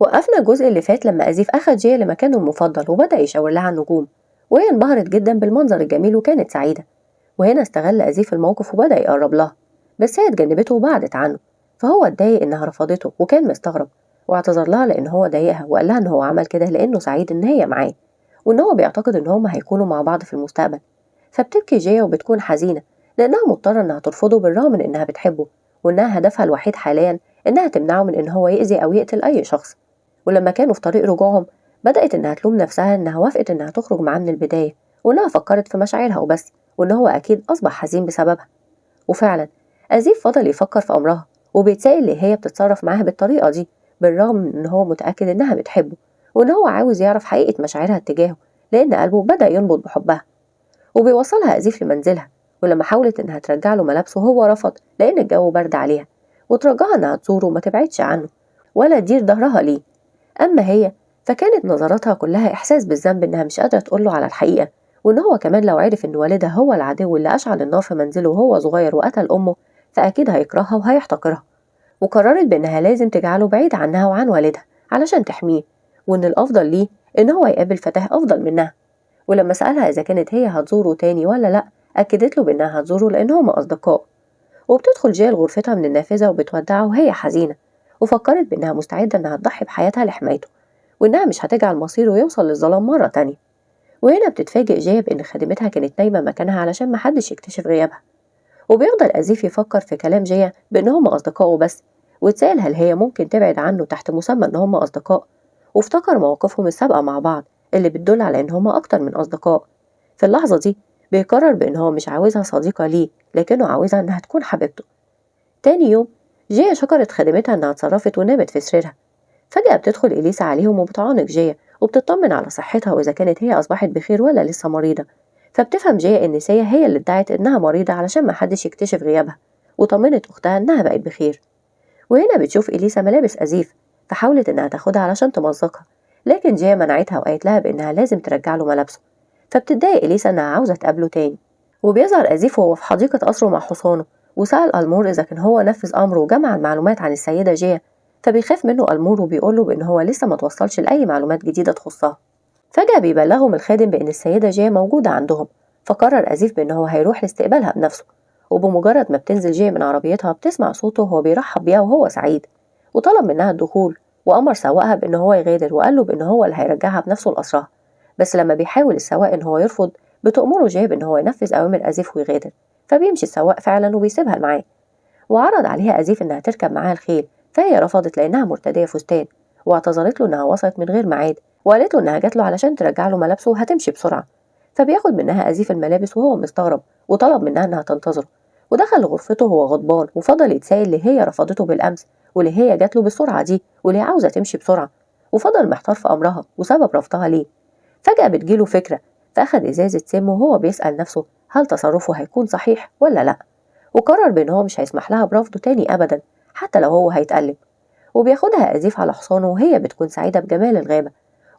وقفنا الجزء اللي فات لما أزيف أخد جيا لمكانه المفضل وبدأ يشاور لها على النجوم، وهي انبهرت جدا بالمنظر الجميل وكانت سعيدة. وهنا استغل أزيف الموقف وبدأ يقرب لها، بس هي اتجنبته وبعدت عنه، فهو اتضايق إنها رفضته وكان مستغرب واعتذر لها لأن هو ضايقها، وقال لها إن هو عمل كده لأنه سعيد إن هي معاه وإن هو بيعتقد إن هما هيكونوا مع بعض في المستقبل. فبتبكي جيا وبتكون حزينة لأنها مضطرة إنها ترفضه بالرغم من إنها بتحبه، وإنها هدفها الوحيد حاليا إنها تمنعه من إن هو يأذي أو يقتل أي شخص. ولما كانوا في طريق رجوعهم بدأت إنها تلوم نفسها إنها وافقت إنها تخرج معاه من البداية، وإنها فكرت في مشاعرها وبس، وإن هو أكيد أصبح حزين بسببها. وفعلا أزيف فضل يفكر في أمرها وبيتسائل ليه هي بتتصرف معاها بالطريقة دي بالرغم من إن هو متأكد إنها بتحبه، وإن هو عاوز يعرف حقيقة مشاعرها اتجاهه لأن قلبه بدأ ينبض بحبها. وبيوصلها أزيف لمنزلها، ولما حاولت إنها ترجع له ملابسه هو رفض لأن الجو برد عليها، وترجعها إنها تزوره وما تبعدش عنه ولا تدير ظهرها ليه. أما هي فكانت نظراتها كلها إحساس بالذنب إنها مش قادرة تقوله على الحقيقة، وإن هو كمان لو عرف إن والدها هو العدو اللي أشعل النار في منزله وهو صغير وقتل أمه فأكيد هيكرهها وهيحتقرها. وقررت بإنها لازم تجعله بعيد عنها وعن والدها علشان تحميه، وإن الأفضل ليه إن هو يقابل فتاة أفضل منها. ولما سألها إذا كانت هي هتزوره تاني ولا لأ أكدت له بإنها هتزوره لأن هما أصدقاء. وبتدخل جيا لغرفتها من النافذة وبتودعه وهي حزينة، وفكرت بإنها مستعدة إنها تضحي بحياتها لحمايته، وإنها مش هتجعل مصيره يوصل للظلام مرة تانية. وهنا بتتفاجئ جيا بإن خادمتها كانت نايمة مكانها علشان محدش يكتشف غيابها. وبيفضل أزيف يفكر في كلام جيا بإن هما أصدقائه بس، وتسأل هل هي ممكن تبعد عنه تحت مسمى إن هما أصدقاء، وافتكر مواقفهم السابقة مع بعض اللي بتدل على إن هما أكتر من أصدقاء. في اللحظة دي بيقرر بإن هو مش عاوزها صديقة ليه، لكنه عاوزها إنها تكون حبيبته. تاني يوم جيا شكرت خادمتها إنها اتصرفت ونامت في سريرها. فجأة بتدخل إليسا عليهم وبتعانق جيا وبتطمن على صحتها وإذا كانت هي أصبحت بخير ولا لسه مريضة. فبتفهم جيا إن سيا هي اللي ادعت إنها مريضة علشان ما حدش يكتشف غيابها، وطمنت أختها إنها بقت بخير. وهنا بتشوف إليسا ملابس أزيف، فحاولت إنها تاخدها علشان تمزقها، لكن جيا منعتها وقالت لها بإنها لازم ترجع له ملابسه. فبتتضايق إليسا إنها عاوزة تقابله تاني. وبيظهر أزيف وهو في حديقة قصره مع حصانه، وسأل ألمور إذا كان هو نفذ أمره وجمع المعلومات عن السيدة جيا، فبيخاف منه ألمور وبيقوله بإن هو لسه ما توصلش لأي معلومات جديدة تخصها. فجأة بيبلغهم الخادم بإن السيدة جيا موجودة عندهم، فقرر أزيف بإن هو هيروح لاستقبالها بنفسه. وبمجرد ما بتنزل جيا من عربيتها بتسمع صوته وهو بيرحب بيها وهو سعيد، وطلب منها الدخول وأمر سواقها بإن هو يغادر، وقال له بإن هو اللي هيرجعها بنفسه لقصرها. بس لما بيحاول السواق إن هو يرفض بتأمره جيا بإن هو ينفذ أوامر أزيف ويغادر، فبيمشي السواق فعلا وبيسيبها معاه. وعرض عليها أزيف إنها تركب معاه الخيل، فهي رفضت لأنها مرتدية فستان، واعتذرت له إنها وصلت من غير ميعاد، وقالت له إنها جات له علشان ترجع له ملابسه وهتمشي بسرعة. فبياخد منها أزيف الملابس وهو مستغرب، وطلب منها إنها تنتظره، ودخل لغرفته وهو غضبان، وفضل يتسائل ليه هي رفضته بالأمس، وليه هي جات له بالسرعة دي، وليه عاوزة تمشي بسرعة، وفضل محتار في أمرها وسبب رفضها ليه. فجأة بتجيله فكرة، فأخد إزازة سم وهو بيسأل نفسه هل تصرفه هيكون صحيح ولا لأ، وقرر بإن هو مش هيسمح لها برفضه تاني أبدا حتى لو هو هيتألم. وبياخدها أزيف على حصانه وهي بتكون سعيدة بجمال الغابة،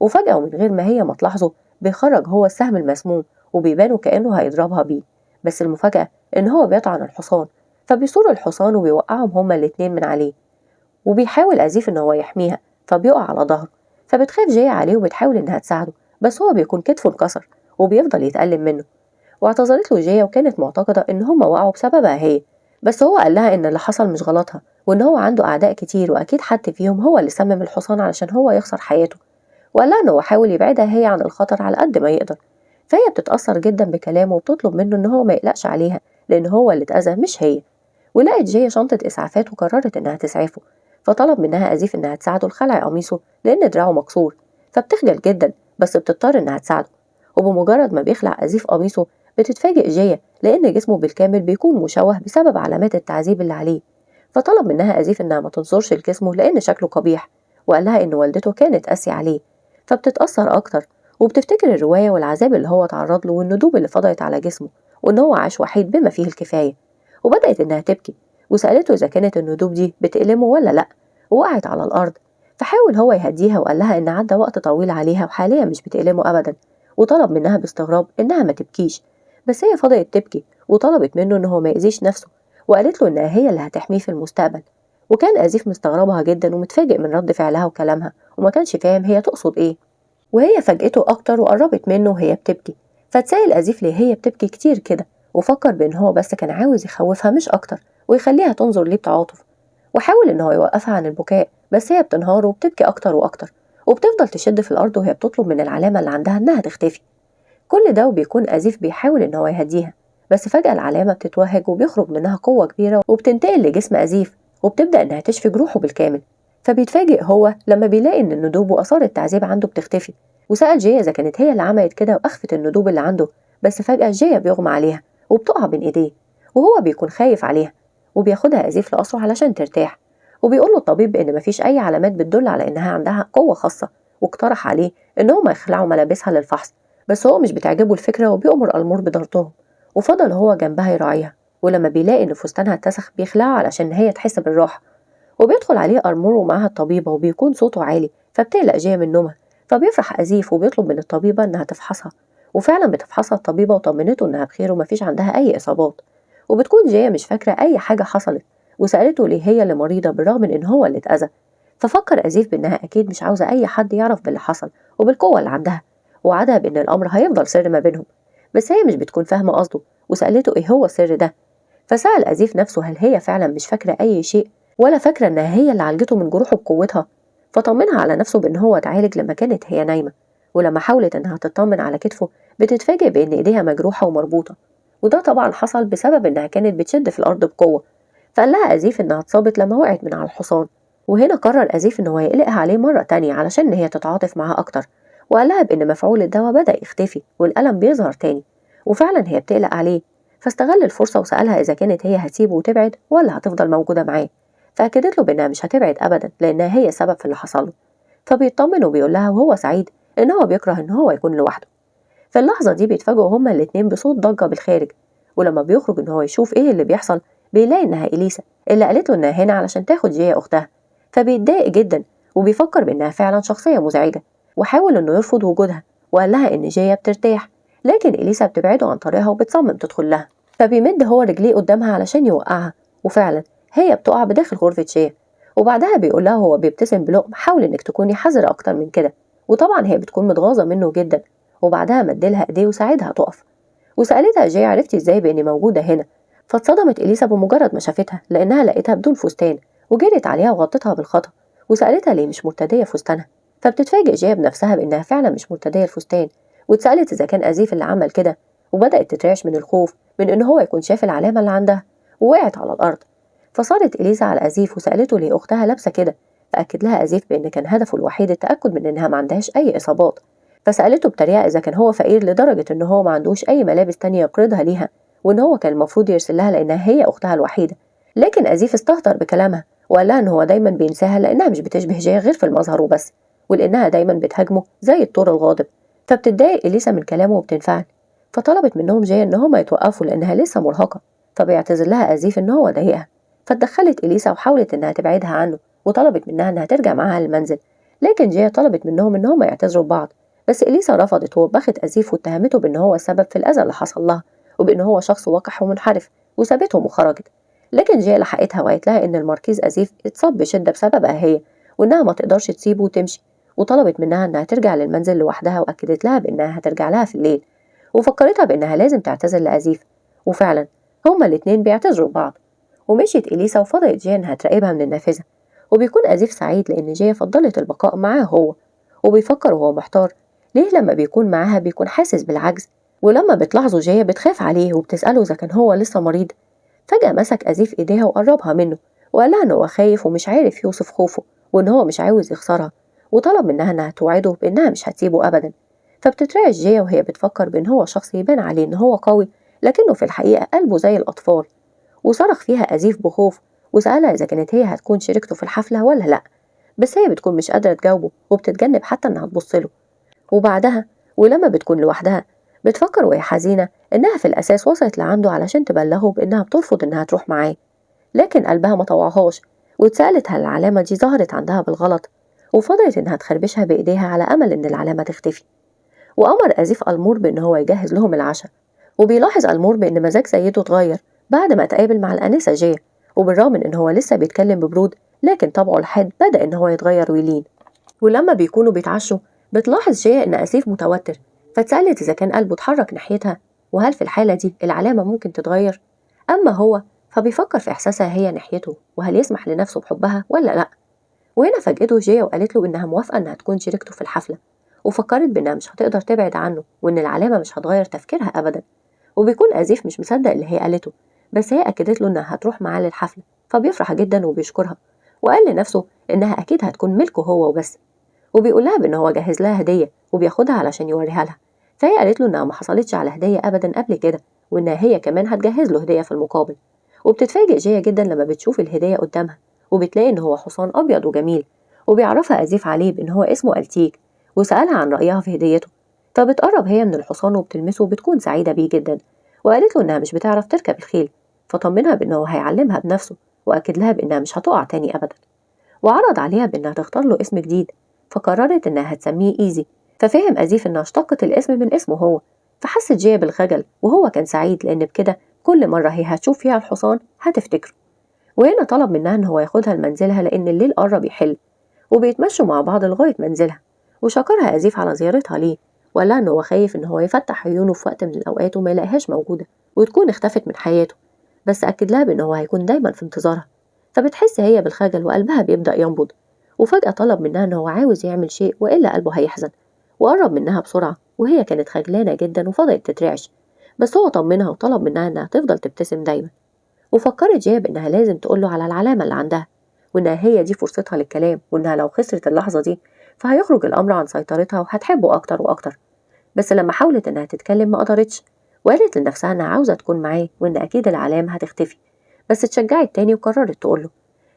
وفجأة ومن غير ما هي ما تلاحظه بيخرج هو السهم المسموم وبيبانه كأنه هيضربها بيه، بس المفاجأة إن هو بيطعن الحصان، فبيصور الحصان وبيوقعهم هما الاتنين من عليه. وبيحاول أزيف إن هو يحميها فبيقع على ظهره، فبتخاف جاية عليه وبتحاول إنها تساعده، بس هو بيكون كتفه انكسر وبيفضل يتألم منه. واعتذرت له جاية وكانت معتقدة إن هما وقعوا بسببها هي، بس هو قال لها إن اللي حصل مش غلطها، وإن هو عنده أعداء كتير وأكيد حد فيهم هو اللي سمم الحصان علشان هو يخسر حياته، وقال لها إن هو حاول يبعدها هي عن الخطر على قد ما يقدر. فهي بتتأثر جدا بكلامه وبتطلب منه إن هو ما يقلقش عليها لأن هو اللي اتأذى مش هي. ولقت جاية شنطة إسعافات وقررت إنها تسعفه، فطلب منها أزيف إنها تساعده لخلع قميصه لأن دراعه مكسور، فبتخجل جدا بس بتضطر إنها تساعده. وبمجرد ما بيخلع أزيف قميصه بتتفاجئ جاية لأن جسمه بالكامل بيكون مشوه بسبب علامات التعذيب اللي عليه، فطلب منها أزيف إنها ما تنظرش لجسمه لأن شكله قبيح، وقال لها إن والدته كانت قاسية عليه، فبتتأثر أكتر وبتفتكر الرواية والعذاب اللي هو تعرض له والندوب اللي فضلت على جسمه وإن هو عاش وحيد بما فيه الكفاية. وبدأت إنها تبكي وسألته إذا كانت الندوب دي بتألمه ولا لأ، ووقعت على الأرض. فحاول هو يهديها وقال لها إن عدى وقت طويل عليها وحاليا مش بتألمه أبدا، وطلب منها باستغراب إنها ما تبكيش، بس هي فضلت تبكي وطلبت منه إن هو ما يأذيش نفسه، وقالت له إنها هي اللي هتحميه في المستقبل. وكان أزيف مستغربها جدا ومتفاجئ من رد فعلها وكلامها وما كانش فاهم هي تقصد إيه، وهي فاجئته أكتر وقربت منه وهي بتبكي. فتسأل أزيف ليه هي بتبكي كتير كده، وفكر بإن هو بس كان عاوز يخوفها مش أكتر ويخليها تنظر ليه بتعاطف، وحاول إن هو يوقفها عن البكاء، بس هي بتنهار وبتبكي أكتر وأكتر، وبتفضل تشد في الأرض وهي بتطلب من العلامة اللي عندها إنها تختفي. كل ده وبيكون أزيف بيحاول إن هو يهديها، بس فجأة العلامة بتتوهج وبيخرج منها قوة كبيرة وبتنتقل لجسم أزيف، وبتبدأ إنها تشفي جروحه بالكامل. فبيتفاجئ هو لما بيلاقي إن الندوب وآثار التعذيب عنده بتختفي، وسأل جيا إذا كانت هي اللي عملت كده وأخفت الندوب اللي عنده، بس فجأة جيا بيغمى عليها وبتقع بين إيديه، وهو بيكون خايف عليها، وبياخدها أزيف لقصره علشان ترتاح. وبيقول له الطبيب بإن مفيش أي علامات بتدل على إنها عندها قوة خاصة، واقترح عليه إن هما يخلعوا ملابسها للفحص، بس هو مش بتعجبه الفكرة وبيأمر ألمور بضربهم، وفضل هو جنبها يراعيها. ولما بيلاقي إن فستانها اتسخ بيخلعه علشان هي تحس بالراحة، وبيدخل عليه أرمور ومعاها الطبيبة وبيكون صوته عالي، فبتقلق جيا من نومها. فبيفرح أزيف وبيطلب من الطبيبة إنها تفحصها، وفعلا بتفحصها الطبيبة وطمنته إنها بخير ومفيش عندها أي إصابات. وبتكون جيا مش فاكرة أي حاجة حصلت، وسألته ليه هي اللي مريضة بالرغم من إن هو اللي اتأذى. ففكر أزيف بإنها أكيد مش عاوزة أي حد يعرف باللي حصل وبالقوة اللي عندها، ووعدها بإن الأمر هيفضل سر ما بينهم، بس هي مش بتكون فاهمة قصده، وسألته إيه هو السر ده. فسأل أزيف نفسه هل هي فعلا مش فاكرة أي شيء ولا فاكرة إنها هي اللي عالجته من جروحه بقوتها. فطمنها على نفسه بإن هو اتعالج لما كانت هي نايمة، ولما حاولت إنها تطمن على كتفه بتتفاجئ بإن إيديها مجروحة ومربوطة، وده طبعا حصل بسبب إنها كانت بتشد في الأرض بقوة. فقال لها أزيف إنها اتصابت لما وقعت من على الحصان، وهنا قرر أزيف إن هو يقلقها عليه مرة تانية علشان هي تتعاطف معاه أكتر، وقال لها بإن مفعول الدواء بدأ يختفي والألم بيظهر تاني، وفعلا هي بتقلق عليه. فاستغل الفرصة وسألها إذا كانت هي هتسيبه وتبعد ولا هتفضل موجودة معاه، فأكدت له بإنها مش هتبعد أبدا لأنها هي السبب في اللي حصل له. فبيطمن وبيقول لها وهو سعيد إن هو بيكره إن هو يكون لوحده. في اللحظة دي بيتفاجئوا هما الاتنين بصوت ضجة بالخارج، ولما بيخرج إن هو يشوف إيه اللي بيحصل بيلاقي إنها إليسا اللي قالت له إنها هنا علشان تاخد جيا أختها. فبيتضايق جدا وبيفكر بإنها فعلا شخصية مزعجة، وحاول إنه يرفض وجودها وقال لها إن جيا بترتاح، لكن إليسا بتبعده عن طريقها وبتصمم تدخل لها. فبيمد هو رجليه قدامها علشان يوقعها، وفعلا هي بتقع بداخل غرفة جيا. وبعدها بيقول لها هو بيبتسم بلقم حاول إنك تكوني حذرة أكتر من كده، وطبعا هي بتكون متغاظة منه جدا. وبعدها مدلها ايديه وساعدها تقف، وسألتها جيا عرفتي ازاي بإني موجودة هنا؟ فاتصدمت إليسا بمجرد ما شافتها لأنها لقيتها بدون فستان، وجريت عليها وغطتها بالخطأ، وسألتها ليه مش مرتدية فستانها. فبتتفاجئ جيا بنفسها بإنها فعلا مش مرتدية الفستان، واتسألت إذا كان أزيف اللي عمل كده، وبدأت تترعش من الخوف من إن هو يكون شاف العلامة اللي عندها، ووقعت على الأرض. فصارت إليسا على أزيف وسألته ليه أختها لابسة كده، فأكد لها أزيف بإن كان هدفه الوحيد التأكد من إنها ما عندهاش أي إصابات. فسألته بتريقة إذا كان هو فقير لدرجة إن هو ما عندوش أي ملابس تانية يقرضها ليها، وإن هو كان المفروض يرسل لها لأنها هي أختها الوحيدة. لكن أزيف استهتر بكلامها وقال لها إن هو دايما بينساها لأنها مش بتشبه جيا غير في المظهر وبس، ولأنها دايما بتهاجمه زي الطور الغاضب. فبتتضايق إليسا من كلامه وبتنفعل، فطلبت منهم جيا إن هما يتوقفوا لأنها لسه مرهقة. فبيعتذر لها أزيف إن هو ضايقها. فاتدخلت إليسا وحاولت إنها تبعدها عنه، وطلبت منها إنها ترجع معاها للمنزل، لكن جيا طلبت منهم إن هما يعتذروا لبعض، بس إليسا رفضت ووبخت أزيف واتهمته بإن هو السبب في الأذى اللي حصل لها، وبإن هو شخص وقح ومنحرف، وسابتهم وخرجت. لكن جيا لحقتها وقالت لها إن الماركيز أزيف اتصاب بشدة بسببها هي، وإنها ما تقدرش تسيبه وتمشي، وطلبت منها إنها ترجع للمنزل لوحدها، وأكدت لها بإنها هترجع لها في الليل، وفكرتها بإنها لازم تعتذر لأزيف. وفعلا هما الاتنين بيعتذروا لبعض. ومشيت إليسا وفضلت جيا إنها تراقبها من النافذة، وبيكون أزيف سعيد لأن جيا فضلت البقاء معاه هو، وبيفكر وهو محتار ليه لما بيكون معاها بيكون حاسس بالعجز، ولما بتلاحظه جيا بتخاف عليه وبتسأله إذا كان هو لسه مريض. فجأة مسك أزيف إيديها وقربها منه وقال لها إن هو خايف ومش عارف يوصف خوفه، وإن هو مش عاوز يخسرها، وطلب منها إنها توعده بإنها مش هتسيبه أبدا. فبتترعش جيا وهي بتفكر بإن هو شخص يبان عليه إن هو قوي، لكنه في الحقيقة قلبه زي الأطفال. وصرخ فيها أزيف بخوف وسألها إذا كانت هي هتكون شريكته في الحفلة ولا لأ، بس هي بتكون مش قادرة تجاوبه وبتتجنب حتى إنها تبص له. وبعدها ولما بتكون لوحدها بتفكر وهي حزينة إنها في الأساس وصلت لعنده علشان تبلغه بإنها بترفض إنها تروح معاه، لكن قلبها ما طوعهاش، واتسألت هل العلامة دي ظهرت عندها بالغلط، وفضلت إنها تخربشها بإيديها على أمل إن العلامة تختفي. وأمر أزيف ألمور بإن هو يجهز لهم العشاء، وبيلاحظ ألمور بإن مزاج سيده اتغير بعد ما اتقابل مع الأنسة جيا، وبالرغم من إن هو لسه بيتكلم ببرود لكن طبعه الحاد بدأ إن هو يتغير ويلين. ولما بيكونوا بيتعشوا بتلاحظ جيا إن أزيف متوتر، فاتسألت إذا كان قلبه اتحرك ناحيتها وهل في الحالة دي العلامة ممكن تتغير. أما هو فبيفكر في إحساسها هي ناحيته وهل يسمح لنفسه بحبها ولا لأ. وهنا فاجئته جيا وقالت له إنها موافقة إنها تكون شريكته في الحفلة، وفكرت بإنها مش هتقدر تبعد عنه وإن العلامة مش هتغير تفكيرها أبدا. وبيكون أزيف مش مصدق اللي هي قالته، بس هي أكدت له إنها هتروح معاه للحفلة، فبيفرح جدا وبيشكرها وقال لنفسه إنها أكيد هتكون ملكه هو وبس. وبيقول لها بإن هو جهز لها هدية وبياخدها علشان يوريها لها، فهي قالت له إنها ما حصلتش على هدية أبدا قبل كده وإنها هي كمان هتجهز له هدية في المقابل. وبتتفاجئ جيا جدا لما بتشوف الهدية قدامها وبتلاقي إن هو حصان أبيض وجميل، وبيعرفها أزيف عليه بإن هو اسمه ألتيك، وسألها عن رأيها في هديته، فبتقرب هي من الحصان وبتلمسه وبتكون سعيدة بيه جدا، وقالت له إنها مش بتعرف تركب الخيل، فطمنها بإن هو هيعلمها بنفسه وأكد لها بإنها مش هتقع تاني أبدا. وعرض عليها بإنها تختار له اسم جديد، فقررت إنها هتسميه إيزي، ففهم أزيف إنها اشتقت الاسم من اسمه هو، فحست جيا بالخجل وهو كان سعيد لأن بكده كل مرة هي هتشوف فيها الحصان هتفتكره. وهنا طلب منها إن هو ياخدها لمنزلها لأن الليل قرب يحل، وبيتمشوا مع بعض لغاية منزلها. وشكرها أزيف على زيارتها ليه، وقال لها إن هو خايف إن هو يفتح عيونه في وقت من الأوقات وما يلاقيهاش موجودة وتكون اختفت من حياته، بس أكد لها بإن هو هيكون دايما في انتظارها. فبتحس هي بالخجل وقلبها بيبدأ ينبض، وفجأة طلب منها إن هو عاوز يعمل شيء وإلا قلبه هيحزن، وقرب منها بسرعة وهي كانت خجلانة جدا وفضلت تترعش، بس هو طمنها وطلب منها إنها تفضل تبتسم دايما. وفكرت جيا بإنها لازم تقوله على العلامة اللي عندها وإنها هي دي فرصتها للكلام، وإنها لو خسرت اللحظة دي فهيخرج الأمر عن سيطرتها وهتحبه أكتر وأكتر. بس لما حاولت إنها تتكلم ما قدرتش، وقالت لنفسها إنها عاوزة تكون معاه وإن أكيد العلامة هتختفي، بس اتشجعت تاني وقررت تقوله.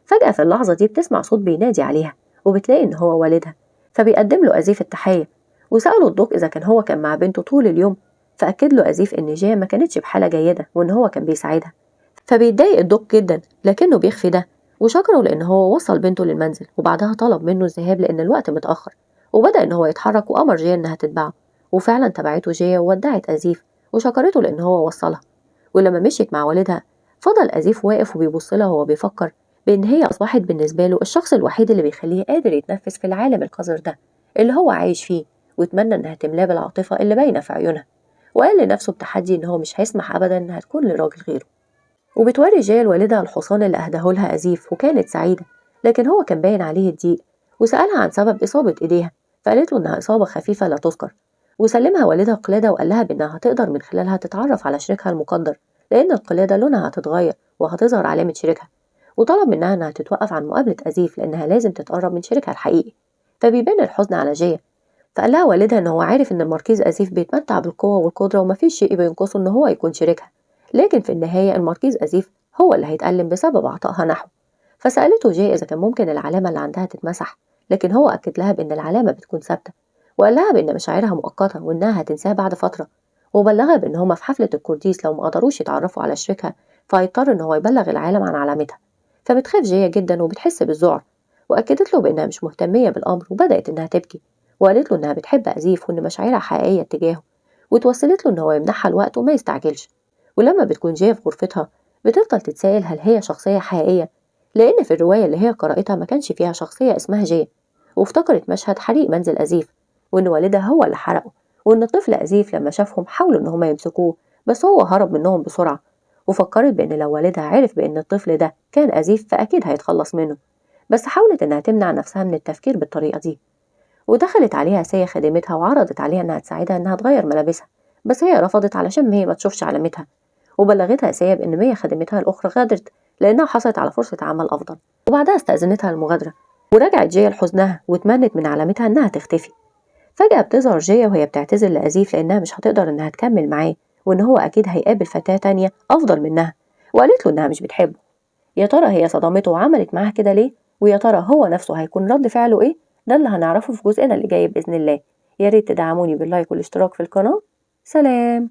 فجأة في اللحظة دي بتسمع صوت بينادي عليها وبتلاقي إن هو والدها، فبيقدم له أزيف التحية، وسأله الدوق إذا كان هو كان مع بنته طول اليوم، فأكد له أزيف إن جيا ما كانتش بحالة جيدة وإن هو كان بيساعدها. فبيتضايق الدوق جدا لكنه بيخفي ده، وشكره لأن هو وصل بنته للمنزل، وبعدها طلب منه الذهاب لأن الوقت متأخر، وبدأ إن هو يتحرك وأمر جيا إنها تتبعه، وفعلا تبعته جيا وودعت أزيف وشكرته لأن هو وصلها. ولما مشيت مع والدها فضل أزيف واقف وبيبص لها وهو بيفكر بإن هي أصبحت بالنسبة له الشخص الوحيد اللي بيخليه قادر يتنفس في العالم القذر ده اللي هو عايش فيه، واتمنى إنها تملاه بالعاطفة اللي باينة في عيونها، وقال لنفسه بتحدي إن هو مش هيسمح أبدا إنها تكون لراجل غيره. وبتوري جيا لوالدها الحصان اللي أهداه لها أزيف، وكانت سعيدة لكن هو كان باين عليه الضيق، وسألها عن سبب إصابة إيديها فقالت له إنها إصابة خفيفة لا تذكر. وسلمها والدها قلادة وقال لها بإنها هتقدر من خلالها تتعرف على شريكها المقدر لأن القلادة لونها هتتغير وهتظهر علامة شريكها، وطلب منها إنها تتوقف عن مقابلة أزيف لأنها لازم تتقرب من شريكها الحقيقي. فبيبان الحزن على جيا، فقال لها والدها إن هو عارف إن الماركيز أزيف بيتمتع بالقوة والقدرة ومفيش شيء بينقصه إن هو يكون شريكها، لكن في النهاية الماركيز أزيف هو اللي هيتألم بسبب عطائها نحوه. فسألته جيا إذا كان ممكن العلامة اللي عندها تتمسح، لكن هو أكد لها بإن العلامة بتكون ثابتة، وقال لها بإن مشاعرها مؤقتة وإنها هتنساها بعد فترة، وبلغها بإن هما في حفلة الكورديس لو ما قدروش يتعرفوا على شريكها فهيضطر إن هو يبلغ العالم عن علامتها. فبتخاف جيا جدا وبتحس بالذعر، وأكدت له بإنها مش مهتمية بالأمر، وبدأت إنها تبكي وقالت له إنها بتحب أزيف وإن مشاعرها حقيقية تجاهه، وتوسلت له إن هو يمنحها الوقت وما يستعجلش. ولما بتكون جيا في غرفتها بتفضل تتساءل هل هي شخصية حقيقية، لأن في الرواية اللي هي قرأتها ما كانش فيها شخصية اسمها جيا، وافتكرت مشهد حريق منزل أزيف وإن والدها هو اللي حرقه، وإن الطفل أزيف لما شافهم حاولوا إن هما يمسكوه بس هو هرب منهم بسرعة، وفكرت بإن لو والدها عرف بإن الطفل ده كان أزيف فأكيد هيتخلص منه، بس حاولت إنها تمنع نفسها من التفكير بالطريقة دي. ودخلت عليها سيا خادمتها وعرضت عليها إنها تساعدها إنها تغير ملابسها، بس هي رفضت علشان هي ما تشوفش علامتها، وبلغتها سيا بإن ميا خادمتها الأخرى غادرت لأنها حصلت على فرصة عمل أفضل، وبعدها استأذنتها المغادرة. ورجعت جيا لحزنها واتمنت من علامتها إنها تختفي. فجأة بتظهر جيا وهي بتعتذر لأزيف لأنها مش هتقدر إنها تكمل معاه، وإن هو أكيد هيقابل فتاة تانية أفضل منها، وقالت له إنها مش بتحبه. يا ترى هي صدمته وعملت معاه كده ليه؟ ويا ترى هو نفسه هيكون رد فعله إيه؟ ده اللي هنعرفه في جزءنا اللي جاي بإذن الله. يا ريت تدعموني باللايك والاشتراك في القناة. سلام.